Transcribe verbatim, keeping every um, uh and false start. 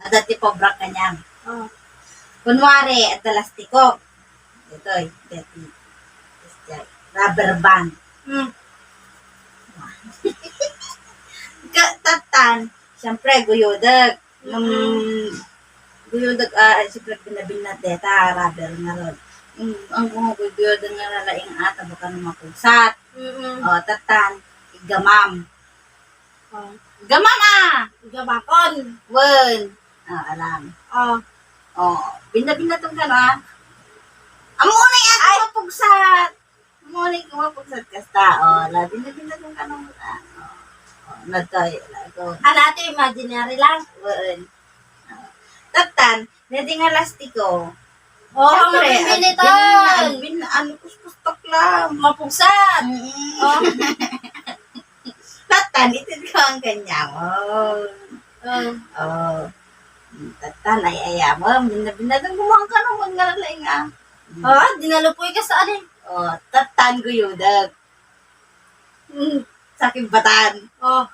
Adda ti pabrak kaniam. Oh. Kunwari, adda lastiko. Daytoy, daytoy. Rubber band. Hmm. Ka-, tattan, siyempre, guyudek. Mm. Guyudek, ah, siyempre, binnabinnat deta, rubber ngarud. Mm, ang guyudek nga lalaing ata, baka no mapugsat. Mm-mm. O, tattan, gamam. Oh. Gamam, ah! Gamakon. Wen. Ah, alam. Oh. Oh, binda-binda tong kano, ah. Amo na yan, ay! Mapugsat. Amo na yan, mapugsat kasta. Oh, la, binda-binda tong kano, ah. Oh, oh, nagkay, lago. Ala, ito imaginary lang. Wen. Oh. Tattan, na di nga lastiko. Oh, ang siyempre, mapipilitan. Agbin-, agbin-, ano, kuskus taklam. Mapugsat. Mm. Oh. Tattan, itid ko ang kanyamon. Oh. Oh. Tattan, ay, ay, amo, binda-binda, gumuang ka naman nga lalay nga. Oh, dinalupoy ka sa alin? Oh, tattan, guyudag. Mm. Sa kibbatan. Oh.